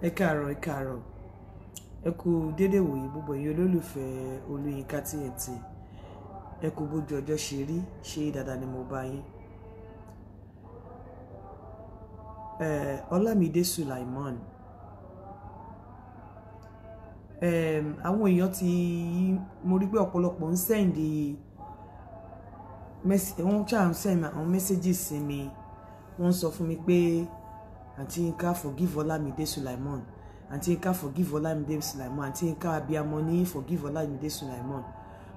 Ẹ káàárọ̀, ẹ káàárọ̀. Ẹ kú dédé wòyí gbogbo ẹ̀yin olólùfẹ́ Olúyinká TNT. Ẹ kú bójú ọjọ́ ṣe rí, ṣé dáadáa ni mo bá yín. Ọlámídé Sulaimon. Àwọn èèyàn ti, mo rí pé ọ̀pọ̀lọpọ̀ ń send wọ́n ṣáà ń send àwọn messages sí mi. Wọ́n ń sọ fún mi pé Aunty Yinka, forgive Olamide Sulaimon. Aunty Yinka, forgive Olamide Sulaimon. Aunty Yinka, abiyamọ ní, forgive Olamide Sulaimon.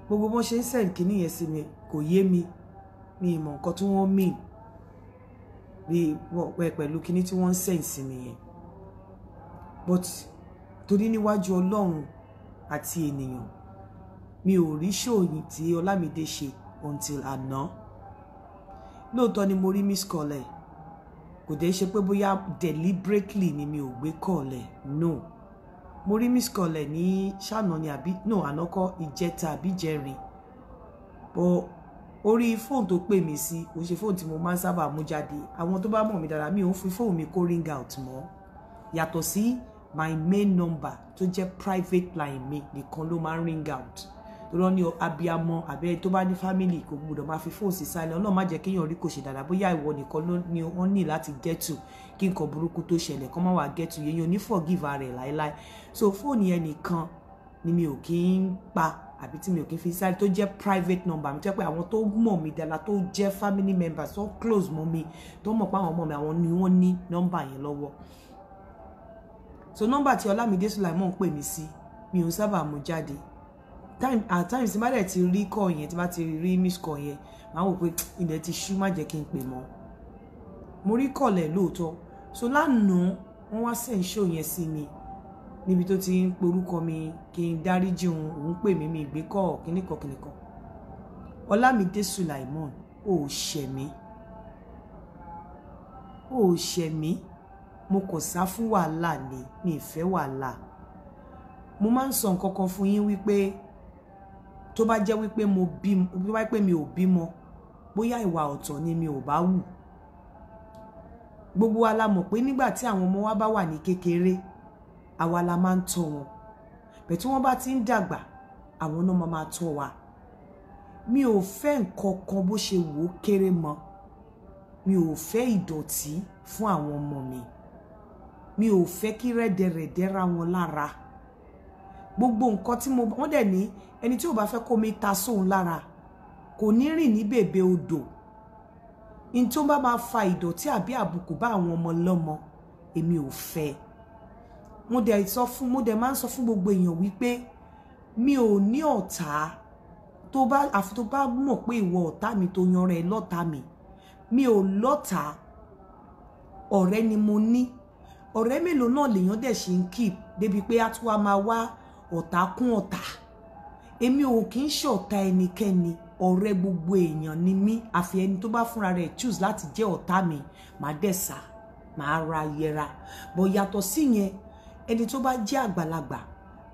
Gbogbo bọ́n ṣe ń send kíní yẹn sí mi kò yé mi. Mi ì mọ̀ nǹkan tí wọ́n mean bí pẹ̀lú kíní tí wọ́n ń send sí mi yẹn. But torí níwájú Ọlọ́run àti ènìyàn, mi ò rí ṣòyìn tí Olamide ṣe until àná. Lóòótọ́ ni mo rí miss call ẹ̀. Kò dé ṣe pé bóyá deliberately ni mi ò gbé call ẹ̀. No. Mo rí miss call ẹ̀ ní ṣáná ni àbí no àná kọ́, ìjẹta àbí jẹrin. But orí fóònù tó pè mí sí kò ṣe fóònù tí mo máa ń sábà mú jáde. Àwọn tó bá mọ̀ mí dára, mi ò ń fi fóònù mi kó ring out mọ́. Yàtọ̀ sí my main number tó jẹ́ private line mi nìkan ló máa ń ring out. Torí wọ́n ní abiyamọ àbí tó bá ní family kò gbọdọ̀ máa fi fóònù sí silent. Ọlọ́run má jẹ́ kéèyàn rí kò ṣe dáadáa, bóyá ìwọ nìkan ló ní wọ́n ní láti get to kí nǹkan burúkú tó ṣẹlẹ̀ kó má wá get to yẹn, ní forgive ara ẹ̀ láéláé. So fóònù yẹn nìkan ni mi ò kí ń pa àbí tí mi ò kí ń fi silent, tó jẹ́ private number mi, tó jẹ́ pé àwọn tó mọ̀ mí dáadáa, tó jẹ́ family members tó close mọ́ mi, tó mọ̀ pé àwọn ọmọ mi, àwọn ni wọ́n ní nọ́mbà yẹn lọ́wọ́. So nọ́mbà tí Olamide Sulaimon pè mí sí mi ò sábà mú jáde. Time at times tí bá dẹ̀ ti rí call yẹn, tí bá ti rí miss call yẹn, màá wò pé ilẹ̀ ti ṣú, má jẹ́ kí n pè mọ́. Mo rí call ẹ̀ lóòótọ́. So lánàá wọ́n wá send show yẹn sí mi níbi tó ti ń porúkọ mi kí n dáríjì òun, òun pè mí, mi ìgbé call kíníkan kíníkan. Olamide Sulaimon, ó ṣẹ̀ mí. Ó ṣẹ̀ mí. Mo kò sá fún wàhálà ni, mi ì fẹ́ wàhálà. Mo máa ń sọ nǹkan kan fún yín wípé tó bá jẹ́ wípé mo bí, tó bá jẹ́ pé mi ò bímọ, bóyá ìwà ọ̀tọ̀ ni mi ò bá wù. Gbogbo wa la mọ̀ pé nígbà tí àwọn ọmọ wa bá wà ní kékeré, àwa la máa ń tọ́ wọn. Bẹ̀ tí wọ́n bá ti ń dàgbà, àwọn náà máa máa tọ́ wa. Mi ò fẹ́ nǹkan kan bó ṣe wò ó kéré mọ́. Mi ò fẹ́ ìdọ̀tí fún àwọn ọmọ mi. Mi ò fẹ́ kí rẹ́dẹ̀rẹ̀dẹ̀ ra wọn lára. Gbogbo nǹkan tí mo wọ́n dẹ̀ ní, ẹni tí ò bá fẹ́ kó mi ta sóun lára kò ní rìn ní bèbè odò. In tó bá máa fa ìdọ̀tí àbí àbùkù bá àwọn ọmọ lọ́mọ, èmi ò fẹ́. Mo dẹ̀ sọ fún, mo dẹ̀ máa ń sọ fún gbogbo èèyàn wípé mi ò ní ọ̀tá. Tó bá àfi tó bá mọ̀ pé ìwọ ọ̀tá mi tó yan rẹ̀ lọ́tá mi. Mi ò lọ́tá. Ọ̀rẹ́ ni mo ní. Ọ̀rẹ́ mélòó náà lèèyàn dẹ̀ ṣe ń keep débi pé á tún wá máa wá ọ̀tá kún ọ̀tá. Èmi ò kí ń ṣọ̀tá ẹnikẹ́ni. Ọ̀rẹ́ gbogbo èèyàn ni mí. Àfi ẹni tó bá fúnra rẹ̀ choose láti jẹ́ ọ̀tá mi, màá dẹ̀ sá, màá ra yẹra. But yàtọ̀ sí yẹn, ẹni tó bá jẹ́ àgbàlagbà,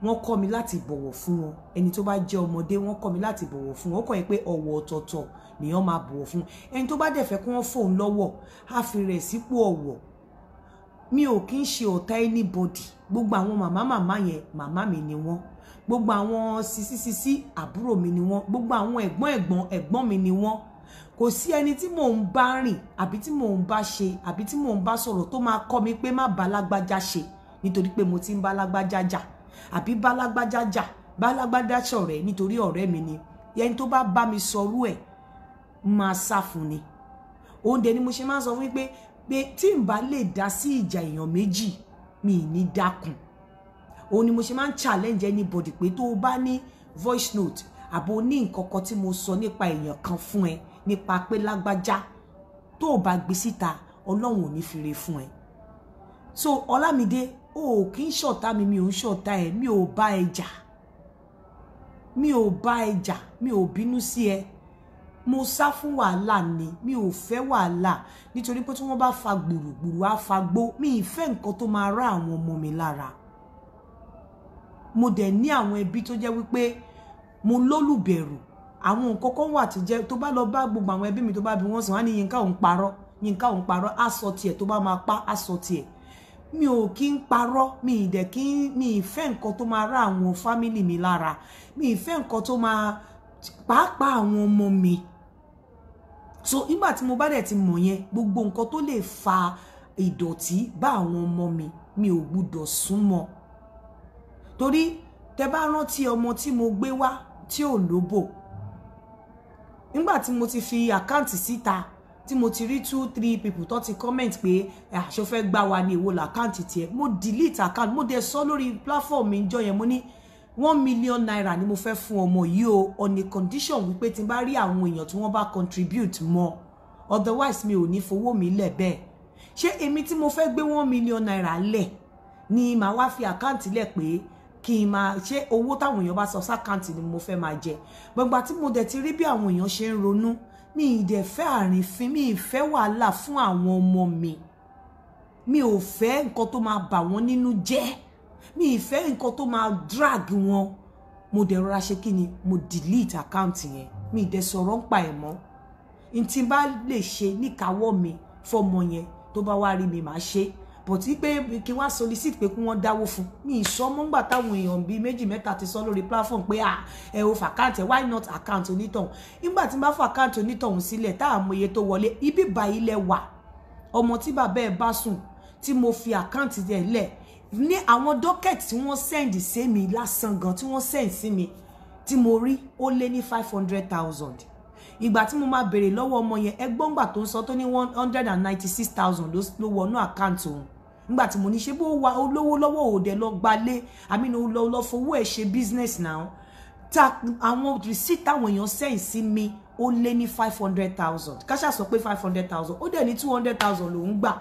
wọ́n kọ́ mi láti bọ̀wọ̀ fún wọn. Ẹni tó bá jẹ́ ọmọdé, wọ́n kọ́ mi láti bọ̀wọ̀ fún wọn. Ó kọ́ yẹn pé ọ̀wọ̀ ọ̀tọ̀ọ̀tọ̀ nìyẹn máa bọ̀wọ̀ fún. Ẹni tó bá dẹ̀ fẹ́ kí wọ́n fóun lọ́wọ́, á fi rẹ̀ sípò ọ̀wọ̀. Mi ò kí ń ṣe ọ̀tá anybody. Gbogbo àwọn màmá màmá yẹn, màmá mi ni wọ́n. Gbogbo àwọn sisi sisi, àbúrò mi ni wọ́n. Gbogbo àwọn ẹ̀gbọ́n ẹ̀gbọ́n, ẹ̀gbọ́n mi ni wọ́n. Kò sí ẹni tí mò ń bá rìn àbí tí mò ń bá ṣe àbí tí mò ń bá sọ̀rọ̀ tó máa kọ́ mi pé má bá lágbájá ṣe nítorí pé mo ti ń bá lágbájá jà àbí bá lágbájá jà, bá lágbájá ṣọ̀rẹ́ nítorí ọ̀rẹ́ mi ni. Ẹni tó bá bá mi sọrú ẹ̀ máa sá fún ni. Òun dẹ̀ ni mo ṣe máa ń sọ fún yín pé tí n bá lè dá sí ìjà èèyàn méjì, mi ì ní dákun. Òun ni mo ṣe máa ń challenge anybody pé tó o bá ní voice note àbò ní nǹkan kan tí mo sọ nípa èèyàn kan fún ẹ, nípa pé lágbájá, tó o bá gbé síta, Ọlọ́run ò ní fi re fún ẹ. So Olamide, o ò kí ń ṣọ̀tá mi, mi ò ń ṣọ̀tá ẹ, mi ò bá ẹ jà. Mi ò bá ẹ jà, mi ò bínú sí ẹ. Mo sá fún wàhálà ni, mi ò fẹ́ wàhálà nítorí pé tí wọ́n bá fa gbùrùgbùrù á fa gbó. Mi ì fẹ́ nǹkan tó máa rá àwọn ọmọ mi lára. Mo dẹ̀ ní àwọn ẹbí tó jẹ́ wípé mo lólùbẹ̀rù. Àwọn nǹkan kan wà tó jẹ́ tó bá lọ bá gbogbo àwọn ẹbí mi, tó bá bí wọ́n sọ, wọ́n á ní Yinka òun parọ́, Yinka òun parọ́, á sọ tiẹ̀ tó bá máa pa, á sọ tiẹ̀. Mi ò kí ń parọ́, mi ì dẹ̀ kí ń, mi ì fẹ́ nǹkan tó máa rá àwọn family mi lára, mi ì fẹ́ nǹkan tó máa pàápàá àwọn ọmọ mi. So nígbà tí mo bá dẹ̀ ti mọ̀ yẹn, gbogbo nǹkan tó lè fa ìdọ̀tí bá àwọn ọmọ mi, mi ò gbúdọ̀ súnmọ́. Torí tẹ bá rántí ọmọ tí mo gbé wá tí ò lóbò, nígbà tí mo ti fi account síta, tí mo ti rí 2-3 people tó ti comment pé àṣọ fẹ́ gbá wa ní èwo l'account tiẹ̀, mo delete account. Mo dẹ̀ sọ lórí platform mi jọ yẹn, mo ní ₦1 million ni mo fẹ́ fún ọmọ yìí o, on a condition wípé tí n bá rí àwọn èèyàn tí wọ́n bá contribute mọ́, otherwise mi ò ní fowó mi lẹ̀ bẹ́ẹ̀. Ṣé èmi tí mo fẹ́ gbé ₦1 million lẹ̀ ni màá wá fi account lẹ̀ pé kí n máa ṣe owó táwọn èèyàn bá sọ s'account ni mo fẹ́ máa jẹ? Gbọ̀ngbà tí mo dẹ̀ ti rí bí àwọn èèyàn ṣe ń ronú, mi ì dẹ̀ fẹ́ àrífín, mi ì fẹ́ wàhálà fún àwọn ọmọ mi, mi ò fẹ́ nǹkan tó máa bà wọ́n nínú jẹ́, mi ì fẹ́ nǹkan tó máa drag wọn. Mo dẹ̀ rọra ṣe kí ni, mo delete account yẹn, mi ì dẹ̀ sọ̀rọ̀ ń pa ẹ̀ mọ́. N tí n bá lè ṣe níkàáwọ́ mi fọmọ yẹn, tó bá wá rí mi, màá ṣe, but pé kí wọ́n solicit pé kí wọ́n dáwó fún mi, ìsọ mọ́ngbà táwọn èèyàn bíi méjì mẹ́ta ti sọ lórí platform pé, ah, ẹ ò f'account ẹ, why not account onítọ̀hún? Nígbà tí n bá f'account onítọ̀hún sílẹ̀, tá à mọ iye tó wọlé, ibi báyìí lẹ wà. Ọmọ tí bàbá ẹ bá sùn tí mo fi account ẹ lẹ̀ ní àwọn docket tí wọ́n send sí mi lásán gan, tí wọ́n send sí mi tí mo rí, ó lé ní 500,000. Ìgbà tí mo máa béèrè lọ́wọ́ ọmọ yẹn, ẹgbọ́n gbà tó ń sọ tó ní 196,000 ló wọnú account òun. Nígbà tí mo ní ṣe bó wà olówó lọ́wọ́ òde lọ gbalé, àmì ní lọ lọ fowó ẹ̀ ṣe business now, ta àwọn receipt táwọn èèyàn send sí mi, ó lé ní 500,000. Káṣá sọ pé 500,000, ó dẹ̀ ní 200,000 lòún gbà.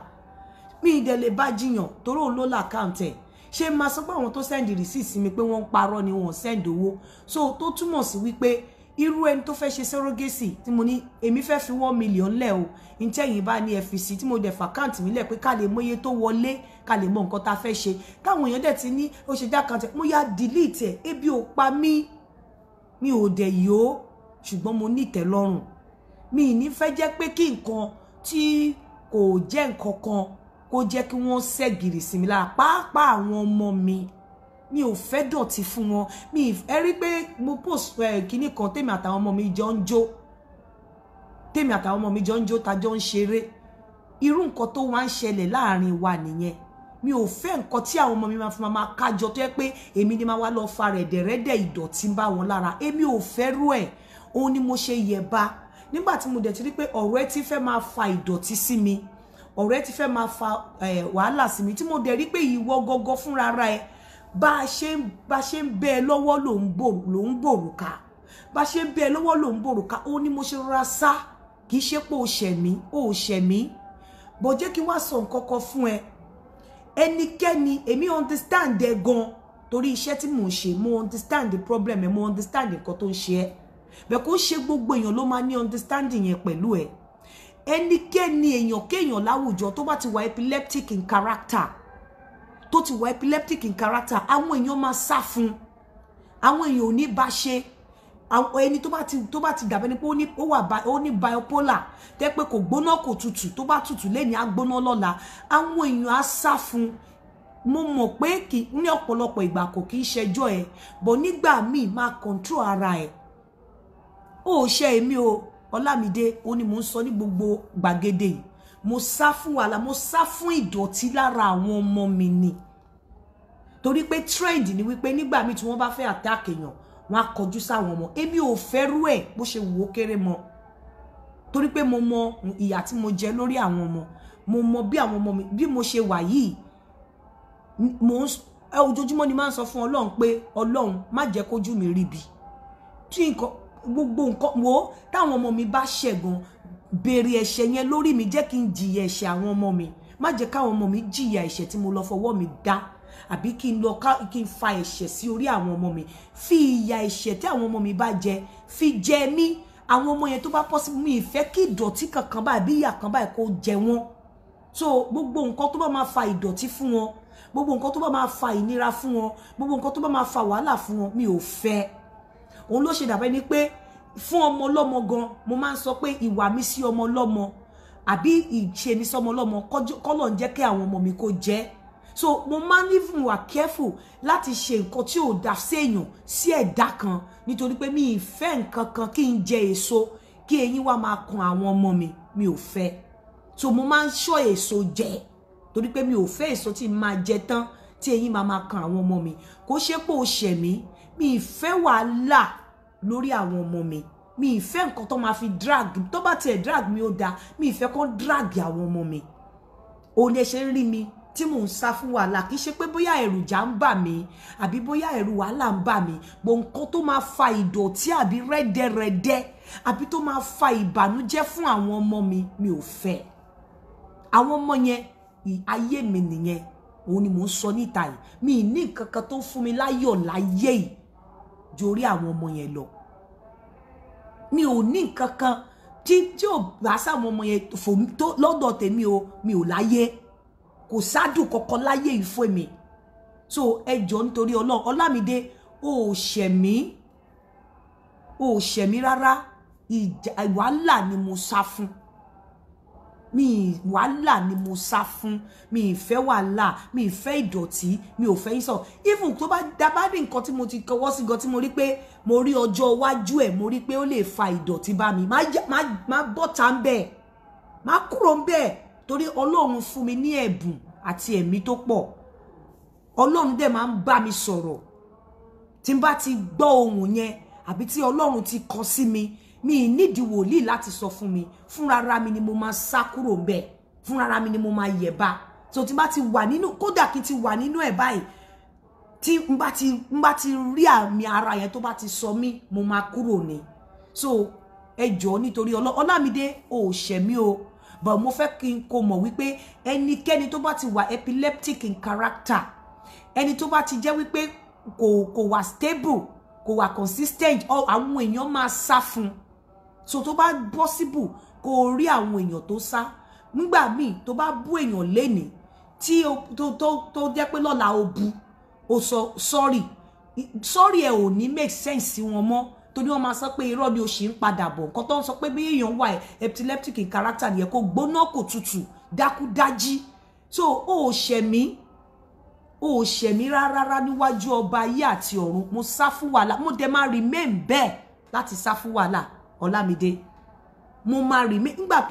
Mi ì dẹ̀ lè bá jiyàn torí òun ló l'account ẹ̀. Ṣé máa sọ pé àwọn tó send receipt sí mi pé wọ́n ń parọ́ ni, wọ́n send owó? So tó túmọ̀ sí wípé irú ẹni tó fẹ́ ṣe surrogacy tí mo ní èmi fẹ́ fi 1 million lẹ̀ o, ntẹ́yìn bá ní ẹ fi sí, tí mo dẹ̀ f'account mi lẹ̀ pé ká lè mọ iye tó wọlé, ká lè mọ nǹkan tá a fẹ́ ṣe, káwọn èèyàn dẹ̀ ti ní ó ṣe j'account, mo yá delete ẹ̀. Ebi ò pa mí, mi ò dẹ̀ yó, ṣùgbọ́n mo ní ìtẹ́lọ́rùn. Mi ì ní fẹ́ jẹ́ pé kí nǹkan tí kò jẹ́ nǹkan kan kó jẹ́ kí wọ́n ṣẹ́gìrì sí mi lára, pàápàá àwọn ọmọ mi. Mi ò fẹ́ dọ̀tí fún wọn. Mi ẹ rí pé mo post ẹ kinní kan, tèmi àtàwọn ọmọ mi jọ ń jó, tèmi àtàwọn ọmọ mi jọ ń jó, ta jọ ń ṣeré. Irú nǹkan tó wá ń ṣẹlẹ̀ láàrin wa nìyẹn. Mi ò fẹ́ nǹkan tí àwọn ọmọ mi máa fi máa kájọ, tó yẹ pé èmi ni máa wá lọ fa rẹ̀dẹ̀rẹ́dẹ̀ ìdọ̀tí ń bá wọn lára. Èmi ò fẹ́ rú ẹ̀. Òun ni mo ṣe yẹ̀ bá. Nígbà tí mo dẹ̀ ti rí pé ọ̀rọ̀ ẹ ti fẹ́ máa fa ìdọ̀tí sí mi, ọ̀rọ̀ ẹ ti fẹ́ máa fa wàhálà sí mi, tí mo dẹ̀ rí pé ìwọ gọgọ fúnra ra ẹ, bá a ṣe ń bẹ́ ẹ lọ́wọ́ ló ń bòrùka, bá a ṣe ń bẹ́ ẹ lọ́wọ́ ló ń bòrùka, ó ní mo ṣe rọra sá. Kì í ṣe pé o ṣẹ̀ mí, o ṣẹ̀ mí bọ̀. Jẹ́ kí n wá sọ nǹkan kan fún ẹ. Ẹnikẹ́ni, èmi understand ẹ gan torí iṣẹ́ tí mò ń ṣe. Mo understand the problem ẹ, mo understand nǹkan tó ń ṣe ẹ bẹ́ẹ̀. Kó ṣe gbogbo èèyàn ló máa ní understanding yẹn pẹ̀lú ẹ. Ẹnikẹ́ni, èèyàn kéèyàn láwùjọ tó bá ti wà epileptic in character, tó ti wà epileptic in character, àwọn èèyàn máa sá fún, àwọn èèyàn ò ní bá ṣe. Ẹni tó bá ti dàbẹ́ ni pé ó ní ó wà ó ní bipolar, tẹ́ pé kò gbóná kò tutù, tó bá tutù lẹ́ni á gbóná lọ́la, àwọn èèyàn á sá fún. Mo mọ̀ pé kì ní ọ̀pọ̀lọpọ̀ ìgbà kò kì í ṣẹjọ́ ẹ bọ̀, nígbà míì máa control ara ẹ. Ó ṣe èmi o, Ọlámídé, ó ní mò ń sọ ní gbogbo gbàgede yìí. Mo sá fún wàhálà, mo sá fún ìdọ̀tí lára àwọn ọmọ mi ni, torí pé trend ni wípé nígbà míì tí wọ́n bá fẹ́ attack èèyàn, wọ́n á kọjú sáwọn ọmọ. Èmi ò fẹ́ rú ẹ̀ bó ṣe wò ó kéré mọ́, torí pé mo mọ ìyà tí mo jẹ lórí àwọn ọmọ. Mo mọ bí àwọn ọmọ mi, bí mo ṣe wà yìí, mo ń ojoojúmọ́ ni máa ń sọ fún Ọlọ́run pé Ọlọ́run má jẹ́ kójú mi ríbi tí nǹkan, gbogbo nǹkan wo táwọn ọmọ mi bá ṣẹ̀gan, béèrè ẹ̀ṣẹ̀ yẹn lórí mi, jẹ́ kí n jìyà ẹ̀ṣẹ̀ àwọn ọmọ mi. Má jẹ́ káwọn ọmọ mi jìyà ẹ̀ṣẹ̀ tí mo lọ fọwọ́ mi dá, àbí kí n lọ kí n fa ẹ̀ṣẹ̀ sí orí àwọn ọmọ mi. Fi ìyà ẹ̀ṣẹ̀ tí àwọn ọmọ mi bá jẹ fi jẹ mí. Àwọn ọmọ yẹn, tó bá possible, mi ì fẹ́ kí ìdọ̀tí kankan báyìí bí ìyà kan báyìí kó jẹ wọ́n. So gbogbo nǹkan tó bá máa fa ìdọ̀tí fún wọn, gbogbo nǹkan tó bá máa fa ìnira fún wọn, gbogbo nǹkan tó bá máa fa wàhálà fún wọn, mi ò fẹ́. Òun ló ṣe dàbẹ́ ni pé fún ọmọ ọlọ́mọ gan, mo máa ń sọ pé ìwà mi sí ọmọ ọlọ́mọ àbí ìṣe mi sọmọ ọlọ́mọ, kọ́lọ̀ ń jẹ́ kí àwọn ọmọ mi kó jẹ́. So mo máa ń even wà careful láti ṣe nǹkan tí ò dá séèyàn sí ẹ̀dá kan, nítorí pé mi ì fẹ́ nǹkan kan kí n jẹ èso kí eyín wá máa kan àwọn ọmọ mi, mi ò fẹ́. So mo máa ń ṣọ́ èso jẹ, torí pé mi ò fẹ́ èso tí n máa jẹ tán tí eyín máa máa kan àwọn ọmọ mi. Kò ṣe pé o ṣẹ̀ mí, mi ì fẹ́ wàhálà lórí àwọn ọmọ mi, mi ì fẹ́ nǹkan tó máa fi drag, tó bá tiẹ̀ drag mi ó dáa, mi ì fẹ́ kó drag àwọn ọmọ mi. Òun lè ṣe ń rí mi tí mò ń sá fún wàhálà. Kì í ṣe pé bóyá èròjà ń bà mí àbí bóyá ẹ̀rù wàhálà ń bà mí, bó nǹkan tó máa fa ìdọ̀tí àbí rẹ́dẹ̀rẹ́dẹ́ àbí tó máa fa ìbànújẹ́ fún àwọn ọmọ mi, mi ò fẹ́. Àwọn ọmọ yẹn ayé mi nìyẹn, òun ni mò ń sọ níta yìí. Mi ní nǹkan kan tó fún mi láyọ̀ láyé yìí ju orí àwọn ọmọ yẹn lọ. Mi ò ní nǹkan kan tí ò bá sáwọn ọmọ yẹn tó lọ́dọ̀ tèmi o, mi ò láyé, kò sádùn kankan láyé yìí fún mi. So ẹ jọ̀ọ́ nítorí Ọlọ́run, Ọlámídé, o ò ṣẹ̀ mí, o ò ṣẹ̀ mí rárá. Ìjà wàhálà ni mo sá fún, mi wàhálà ni mo sá fún, mi ì fẹ́ wàhálà, mi ì fẹ́ ìdọ̀tí, mi ò fẹ́ insult. Even tó bá dábàá ní nǹkan tí mo ti kọwọ́ sí gan tí mo rí pé mo rí ọjọ́ iwájú ẹ̀, mo rí pé ó lè fa ìdọ̀tí bá mi, má bọ́ta ń bẹ̀, má kúrò ń bẹ̀, torí Ọlọ́run fún mi ní ẹ̀bùn àti ẹ̀mí tó pọ̀. Ọlọ́run dẹ̀ máa ń bá mi sọ̀rọ̀. Tí n bá ti gbọ́ ohùn yẹn àbí tí Ọlọ́run ti kọ sí mi, mi nídìí wòlíì láti sọ fún mi, fúnrara mi ni mo máa sá kúrò ń bẹ̀, fúnrara mi ni mo máa yẹ̀ bá. So tí n bá ti wà nínú, kódà kí n ti wà nínú ẹ̀ báyìí, tí n bá ti rí àmì ara yẹn tó bá ti sọ mí, mo máa kúrò ni. So ẹ jọ̀ọ́ nítorí Ọlámídé, o ò ṣẹ̀ mí o, but mo fẹ́ kí n kó mọ̀ wípé ẹnikẹ́ni tó bá ti wà epileptic in character, ẹni tó bá ti jẹ́ wípé kò wà stable, kò wà consistent, àwọn èèyàn máa sá fún. So tó bá possible kó rí àwọn èèyàn tó sá nígbà míì, tó bá bú èèyàn lénìí tí tó jẹ́ pé lọ́la o bu, o sọ sorry, sorry ẹ ò ní make sense sí wọn mọ́, torí wọ́n máa sọ pé irọ́ ni o ṣì ń padà bọ̀. Nǹkan tó ń sọ pé bí èèyàn wà epileptic in character nìyẹn, kó gbóná kò tutù, dákúdájí. So o ò ṣẹ̀ mí, o ò ṣẹ̀ mí rárá níwájú ọba ayé àti ọ̀run. Mo sá fún wàhálà, mo dẹ̀ máa remain bẹ́ẹ̀ láti sá fún wàhálà. Ọlámídé, mo máa remain. Nígbà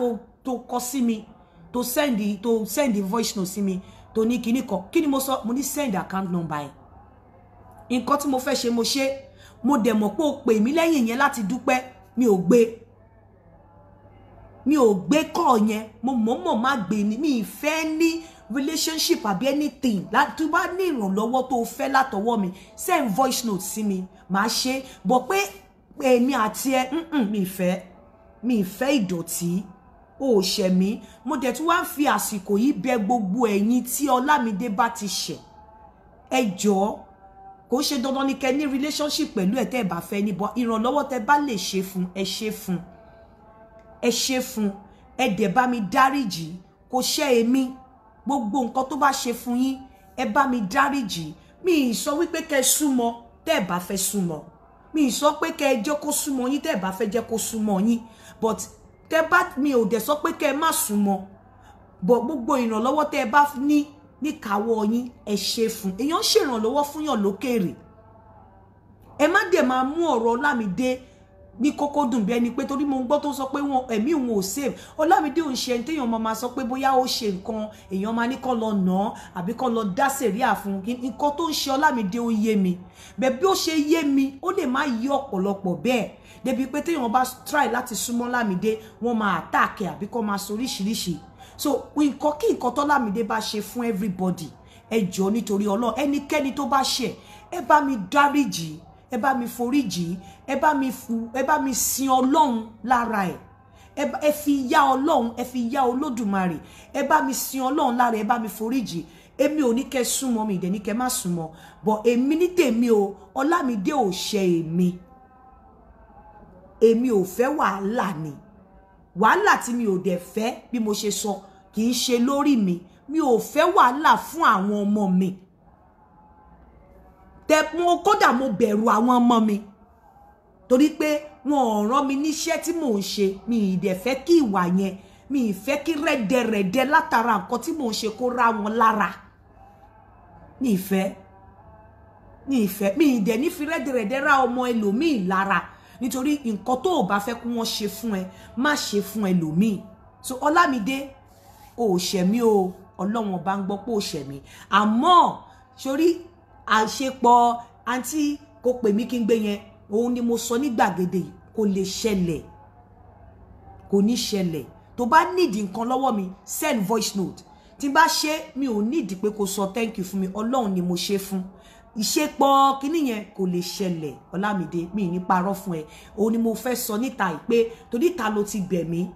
tó kọ sí mi, tó send voice note sí mi, tó ní kíní kan, kí ni mo sọ? Mo ní send account number ẹ̀. Nǹkan tí mo fẹ́ ṣe mo ṣe. Mo dẹ̀ mọ̀ pé o pè mí lẹ́yìn yẹn láti dúpẹ́, mi ò gbé, mi ò gbé call yẹn, mo mọ̀ọ́mọ̀ má gbé ni. Mi ì fẹ́ ní relationship àbí anything. Tó bá ní ìrànlọ́wọ́ tó fẹ́ látọwọ́ mi, send voice note sí mi, màá ṣe. Bọ̀ pé èmi àti ẹ, mi ì fẹ́ ìdọ̀tí. O ò ṣẹ̀ mí. Mo dẹ̀ tún wá ń fi àsìkò yìí bẹ̀ gbogbo ẹ̀yin tí Ọlámídé bá ti ṣẹ̀, ẹ jọ̀ọ́, kò ṣe dandan ni kẹ́ ní relationship pẹ̀lú ẹ̀ tẹ́ ẹ bá fẹ́ ní, bọ̀ ìrànlọ́wọ́ tẹ́ bá lè ṣe fún ẹ, ṣe fún ẹ, ṣe fún ẹ, dẹ̀ bá mi dáríjì. Kò ṣe èmi, gbogbo nǹkan tó bá ṣe fún yín, ẹ bá mi dáríjì. Mi ì sọ wípé kẹ́ súnmọ́ tẹ́ ẹ bá fẹ́ súnmọ́, mi ì sọ pé kẹ́ jẹ́ kó súnmọ́ yín tẹ́ ẹ bá fẹ́ jẹ́ kó súnmọ́ yín, but tẹ́ bá, mi ò dẹ̀ sọ pé kẹ́ má súnmọ́, but gbogbo ìrànlọ́wọ́ tẹ́ ẹ bá ní níkàáwọ́ yín, ẹ ṣe fún. Èèyàn ṣèrànlọ́wọ́ fún yàn lókèrè. Ẹ má dẹ̀ máa mú ọ̀rọ̀ Ọlámídé ní kókó dùn bí ẹni pé torí mo ń gbọ́ tó sọ pé wọn ẹ̀mí òun ò save. Ọlámídé ò ń ṣe ẹni téèyàn máa sọ pé bóyá ó ṣe nǹkan, èèyàn máa ní kó lọ nà án àbí kó lọ dá sẹ̀ríà fún. Nǹkan tó ń ṣe Ọlámídé ó yé mi bẹ́ẹ̀, bí ó ṣe yé mi ó lè má yé ọ̀pọ̀lọpọ̀ bẹ́ẹ̀, débi pé téèyàn bá try láti súnmọ́ Ọlámídé, wọ́n máa attack àbí kó máa sọ oríṣiríṣi. So nǹkan kí nǹkan tọ́lámídé bá ṣe fún everybody, ẹ jọ̀ọ́ nítorí Ọlọ́run, ẹnikẹ́ni tó bá ṣẹ̀, ẹ bá mi dáríjì, ẹ bá mi foríjì, ẹ bá mi sin Ọlọ́run lára ẹ̀, ẹ fi yá Ọlọ́run, ẹ fi yá Olódùmarè, ẹ bá mi sin Ọlọ́run lára ẹ, bá mi foríjì. Èmi ò ní kẹ́ súnmọ́ mi, ìdẹ̀ ní kẹ́ má súnmọ́, but èmi ní tèmi o, Ọlámídé ò ṣe èmi, èmi ò fẹ́ wàhálà ni. Wàhálà tí mi ò dẹ̀ fẹ́, bí mo ṣe sọ, kì í ṣe lórí mi, mi ò fẹ́ wàhálà fún àwọn ọmọ mi. Mo kódà mo bẹ̀rù àwọn ọmọ mi, torí pé wọn ò rán mi níṣẹ́ tí mò ń ṣe. Mi ì dẹ̀ fẹ́ kí ìwà yẹn, mi ì fẹ́ kí rẹ́dẹ̀rẹ́dẹ́ látara nǹkan tí mò ń ṣe kó rá wọn lára. Ní ìfẹ́, ní ìfẹ́, mi ì dẹ̀ ní fi rẹ́dẹ̀rẹ́dẹ́ ra ọmọ ẹlòmíì lára, nítorí nǹkan tó o bá fẹ́ kí wọ́n ṣe fún ẹ, má ṣe fún ẹlòmíì. So Ọlámídé, o ò ṣẹ̀ mí o, Ọlọ́run bá ń gbọ́ pé o ṣẹ̀ mí. Àmọ́ sórí àṣepọ̀ àǹtí kò pè mí kí n gbé yẹn, òun ni mo sọ ní gbàgede yìí, kò lè ṣẹlẹ̀, kò ní ṣẹlẹ̀. Tó bá nídìí nǹkan lọ́wọ́ mi, send voice note. Tí n bá ṣe, mi ò nídìí pé kó sọ thank you fún mi, Ọlọ́run ni mo ṣe fún. Ìṣepọ̀ kíní yẹn kò lè ṣẹlẹ̀. Ọlámídé, mi ní parọ́ fún ẹ, òun ni mo fẹ́ sọ níta yìí pé torí ìta ló ti bẹ̀ mí,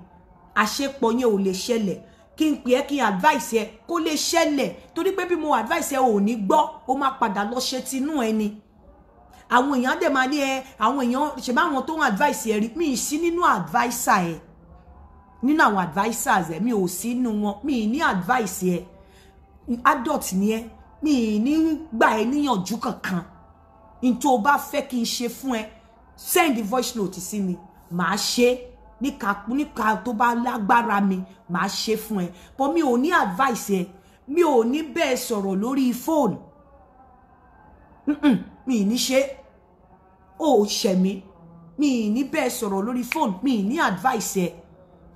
àṣepọ̀ yẹn ò lè ṣẹlẹ̀. Kí n pè ẹ́, kí n advice ẹ, kó lè ṣẹlẹ̀, torí pé bí mo advice ẹ, ò ní gbọ́, ó máa padà lọ ṣe tinú ẹ ni. Àwọn èèyàn dẹ̀ máa ní ẹ, àwọn èèyàn ṣe bá àwọn tó ń advice ẹ rí. Mi ì sí nínú adviser ẹ, nínú àwọn advisers ẹ, mi ò sí nínú wọn. Mi ì ní advice ẹ, adult ni ẹ, mi ì ní gbà ẹ níyànjú kankan. N tó o bá fẹ́ kí n ṣe fún ẹ, send voice note sí mi, màá ṣe níka níka tó bá lágbára mi, màá ṣe fún ẹ. But mi ò ní advice ẹ, mi ò ní bẹ́ẹ̀ sọ̀rọ̀ lórí fóònù. Mi ì ní ṣe. Ó ṣẹ̀ mí, mi ì ní bẹ́ẹ̀ sọ̀rọ̀ lórí fóònù, mi ì ní advice ẹ,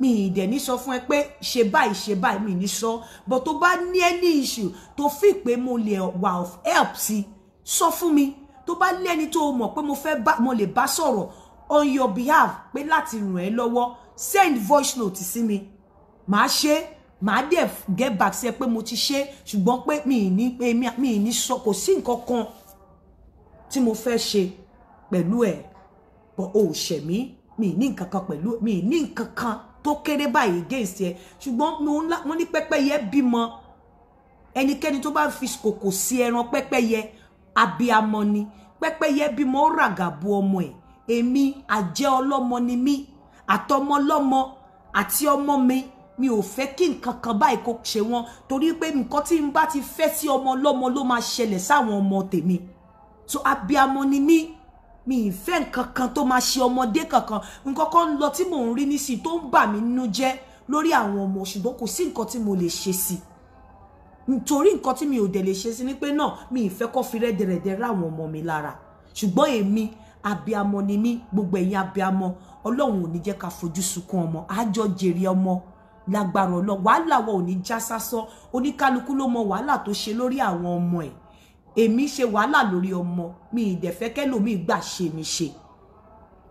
mi ì dẹ̀ ní sọ fún ẹ pé ṣe báyìí, ṣe báyìí, mi ì ní sọ. But tó bá ní any issue tó fi pé mo lè wà of help sí, sọ fún mi. Tó bá ní ẹni tó mọ̀ pé mo fẹ́ bá, mo lè bá sọ̀rọ̀ on your behalf pé láti ràn ẹ́ lọ́wọ́, send voice note sí mi, màá ṣe, màá dẹ̀ get back sí ẹ pé mo ti ṣe. Ṣùgbọ́n pé mi ì ní pé mi ì ní sọ, kò sí nǹkan kan tí mo fẹ́ ṣe pẹ̀lú ẹ̀. But o ṣẹ̀ mí, mi ní nǹkan kan pẹ̀lú, mi ní nǹkan kan tó kéré báyìí against ẹ. Ṣùgbọ́n mo ní pẹ́pẹ́yẹ bímọ, ẹnikẹ́ni tó bá fi kòkò sí ẹran pẹ́pẹ́yẹ, abiamọ ni. Pẹ́pẹ́yẹ bímọ, ó ràgàbo ọmọ ẹ̀. Èmi, àjẹ́ ọlọ́mọ ni mí, àtọmọ ọlọ́mọ àti ọmọ mi, mi ò fẹ́ kí nǹkan kan báyìí kó ṣe wọ́n, torí pé nǹkan tí n bá ti fẹ́ sí ọmọ ọlọ́mọ ló máa ṣẹlẹ̀ sáwọn ọmọ tèmi. So abiamọ ni mí, mi ì fẹ́ nǹkan kan tó máa ṣe ọmọdé kankan. Nǹkan kan ń lọ tí mò ń rí nísìnyí tó ń bà mí nínú jẹ́ lórí àwọn ọmọ, ṣùgbọ́n kò sí nǹkan tí mo lè ṣe sí, nítorí nǹkan tí mi ò dẹ̀ lè ṣe sí ni pé náà mi ì fẹ́ kó fi rẹ́dẹ̀rẹ́dẹ́ ráwọn ọmọ mi lára. Ṣùgbọ́n èmi, abiamọ ni mí. Gbogbo ẹ̀yin abiamọ, Ọlọ́run ò ní jẹ́ ká fojú sunkún ọmọ, àjọ jèrè ọmọ lágbára Ọlọ́run. Wàhálà wa ò ní já sásán. Oníkálukú ló mọ wàhálà tó ṣe lórí àwọn ọmọ ẹ̀. Èmi ṣe wàhálà lórí ọmọ mi, ì dẹ̀ fẹ́ kẹ́lòmíì gbà ṣe mi ṣe.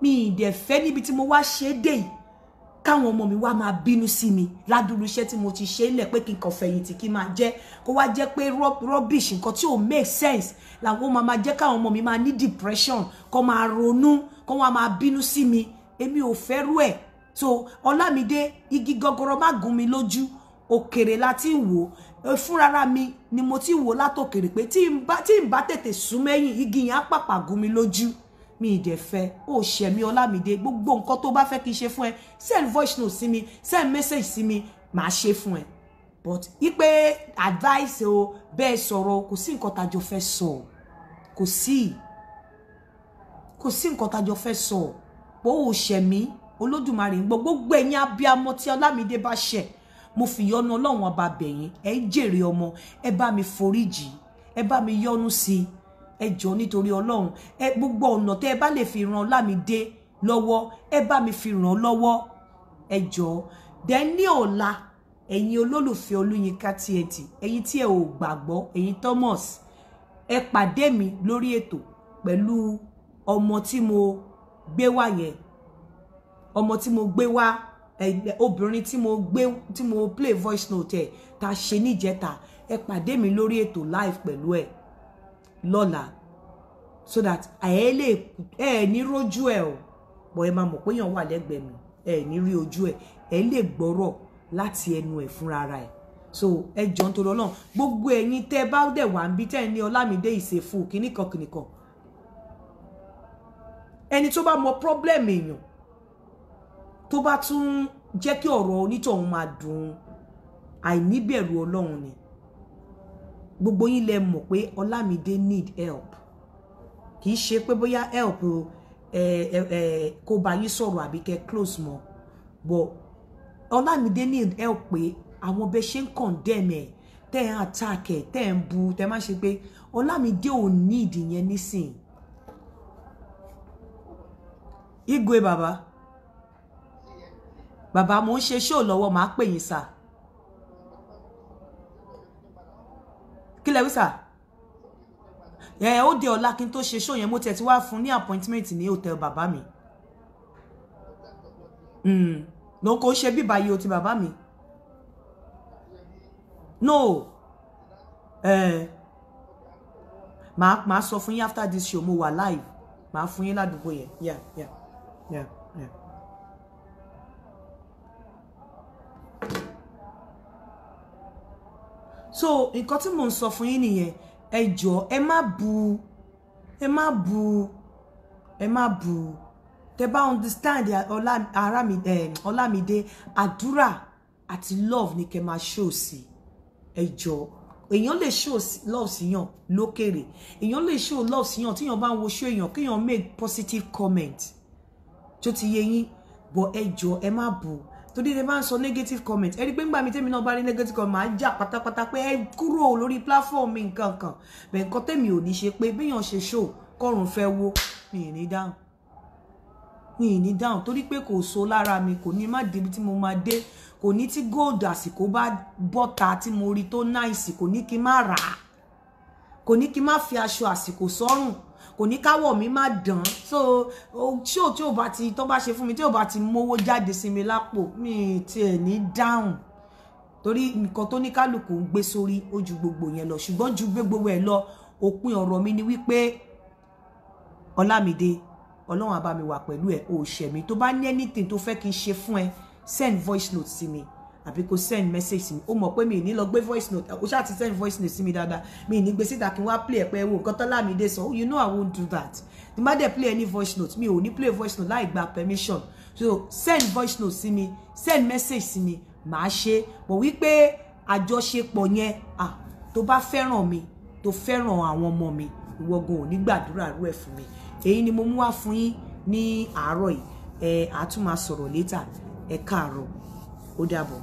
Mi ì dẹ̀ fẹ́ níbi tí mo wá ṣe dé yìí káwọn ọmọ mi wá máa bínú sí mi ládùúrú iṣẹ́ tí mo ti ṣe lẹ̀, pé kí n kàn fẹ̀yìntì, kí n máa jẹ́ kó wá jẹ́ pé rubbish, nǹkan tí ò make sense làwọn máa jẹ́ káwọn ọmọ mi máa ní depression, kó máa ronú, kó wá máa bínú sí mi. Èmi ò fẹ́ rú ẹ̀. So Ọlámídé, igi gọgọrọ má gún mi lójú, òkèrè la ti ń wò. Fúnrara mi ni mo ti wò látòkèrè pé tí n bá tètè sún mẹ́yìn, igi yẹn á pàpà gún mi lójú. Mi ì dẹ̀ fẹ́. Ó ṣẹ̀ mí, Ọlámídé. Gbogbo nǹkan tó bá fẹ́ kí n ṣe fún ẹ, send voice note sí mi, send message sí mi, màá ṣe fún ẹ. But ipe advice o, bẹ́ẹ̀ sọ̀rọ̀, kò sí nǹkan tájọ fẹ́ sọ, kò sí nǹkan tájọ fẹ́ sọ. Bó o ṣẹ̀ mí, Olódùmarè ń gbọ́. Gbogbo ẹ̀yin abiyamọ tí Ọlámídé bá ṣẹ̀, mo fi yọ́nú Ọlọ́run Ọba bẹ̀yìn, ẹ jèrè ọmọ. Ẹ bá mi foríjì, ẹ bá mi yọ́nú sí i, ẹ jọ̀ọ́, nítorí Ọlọ́run. Ẹ gbogbo ọ̀nà tẹ́ ẹ bá lè fi ràn Ọlámídé lọ́wọ́, ẹ bá mi fi ràn lọ́wọ́, ẹ jọ̀ọ́. Dẹ̀ ní ọ̀la, ẹ̀yin olólùfẹ́ Olúyinká TNT, ẹ̀yin tí ẹ ò gbàgbọ́, ẹ̀yin Thomas, ẹ pàdé mi lórí ètò pẹ̀lú ọmọ tí mo gbé wá yẹn, ọmọ tí mo gbé wá, obìnrin tí mo gbé, tí mo play voice note ẹ tá a ṣe níjẹta. Ẹ pàdé mi lórí ètò live pẹ̀lú ẹ lọ́la, so that ẹ lè, ẹ ní rójú ẹ o, bọ̀ ẹ máa mọ̀ pé èèyàn wà lẹ́gbẹ̀ẹ́ mi. Ẹ ní rí ojú ẹ, ẹ lè gbọ́rọ̀ láti ẹnu ẹ fúnra ara ẹ. So ẹ jọ, ń torí Ọlọ́run, gbogbo ẹ̀yin tẹ́ bá dẹ̀ wá ń bí tẹ́ ẹ ní Ọlámídé ìṣèfù kìnnìkan kìnnìkan, ẹni tó bá mọ problem èèyàn, tó bá tún jẹ́ kí ọ̀rọ̀ onítọ̀hún máa dùn, àìníbẹ̀rù Ọlọ́run ni. Gbogbo yín lẹ mọ̀ pé Ọlámídé need help. Kì í ṣe pé bóyá help ẹ ẹ ẹ kó bá yín sọ̀rọ̀ àbí kẹ́ close mọ́, but Ọlámídé need help pé àwọn bẹ ṣe ń condemn ẹ tẹ́. Tẹ́ ẹ̀ ń attack ẹ̀, tẹ́ ẹ̀ ń bu, tẹ́ má ṣe pé Ọlámídé ò ní ìdí yẹn nísìn. Igwe bàbá, bàbá mo ń ṣe show lọ́wọ́, màá pè yín sà. Kí lẹ wí sà? Ẹ ó dé ọ̀la kí n tó ṣe show yẹn, mo tiẹ̀ ti wá fún ní appointment ní hotel bàbá mi. No, kò ṣe bíbá yìí o ti bàbá mi. No. Màá sọ fún yín after this show, mo wà live. Màá fún yín ládùúgbò yẹn. Yeah, yeah, yeah, yeah. So nǹkan tí mò ń sọ fún yín nìyẹn. Ẹ jọ̀ọ́, ẹ má bu, ẹ má bu, ẹ má bu. Tẹ́ bá understand Ọlámídé, àdúrà àti love ni kẹ́ máa show sí. Ẹ jọ̀ọ́, èèyàn lè show love síyàn lókèrè, èèyàn lè show love síyàn tíyàn bá ń wo show èèyàn, kéèyàn make positive comment tó ti yé yín. But ẹ jọ̀ọ́, ẹ má bu, torí ẹ bá ń sọ negative comment, ẹ rí pé ńgbà mi tẹ́mi náà bá rí negative comment, máa jà pátápátá pé ẹ kúrò lórí platform mi nǹkan kan. Bẹ́ẹ̀ nǹkan tẹ́mi ò ní ṣe pé béèyàn ṣe show kọ́run fẹ́ wó, mi ì ní dáhùn, mi ì ní dáhùn, torí pé kò so lára mi, kò ní má débi tí mo máa dé, kò ní tí gold àsìkò bá bọ́ta tí mo rí tó náìsì, kò ní kí n má rà á, kò ní kí n má fi aṣọ àsìkò sọ́rùn, kò ní káwọ̀ mi má dán. So ṣó tí ò bá ti tó bá ṣe fún mi, tí ò bá ti mówó jáde sí mi lápò, mi tiẹ̀ ní dáhùn, torí nǹkan tó ní kálukú ń gbé sórí ó ju gbogbo yẹn lọ. Ṣùgbọ́n ju gbé gbogbo ẹ̀ lọ, òpin ọ̀rọ̀ mi ni wípé Ọlámídé, Ọlọ́run á bá mi wà pẹ̀lú ẹ̀, o ṣẹ̀ mi. Tó bá ní anything tó fẹ́ kí n ṣe fún ẹ, send voice note sí mi àbí kó send message sí mi. Ó mọ̀ pé mi ì ní lọ gbé voice note, ó ṣáà ti send voice note sí mi dáadáa, mi ì ní gbé síta kí n wá play ẹ̀ pé wo nǹkan tọ́lámídé sọ. You know I won't do that. Tí má dẹ̀ play any voice note, mi ò ní play voice note láì gba permission. So send voice note sí mi, send message sí mi, màá ṣe. But wípé àjọṣepọ̀ yẹn, ah, tó bá fẹ́ràn mi, tó fẹ́ràn àwọn ọmọ mi, ìwọ gan ò ní gbàdúrà rú ẹ̀ fún mi. Èyí ni mo mú wá fún yín ní àárọ̀ yìí. Ẹ á tún máa sọ̀rọ̀ later. Ẹ káàárọ̀, ó dàbọ̀.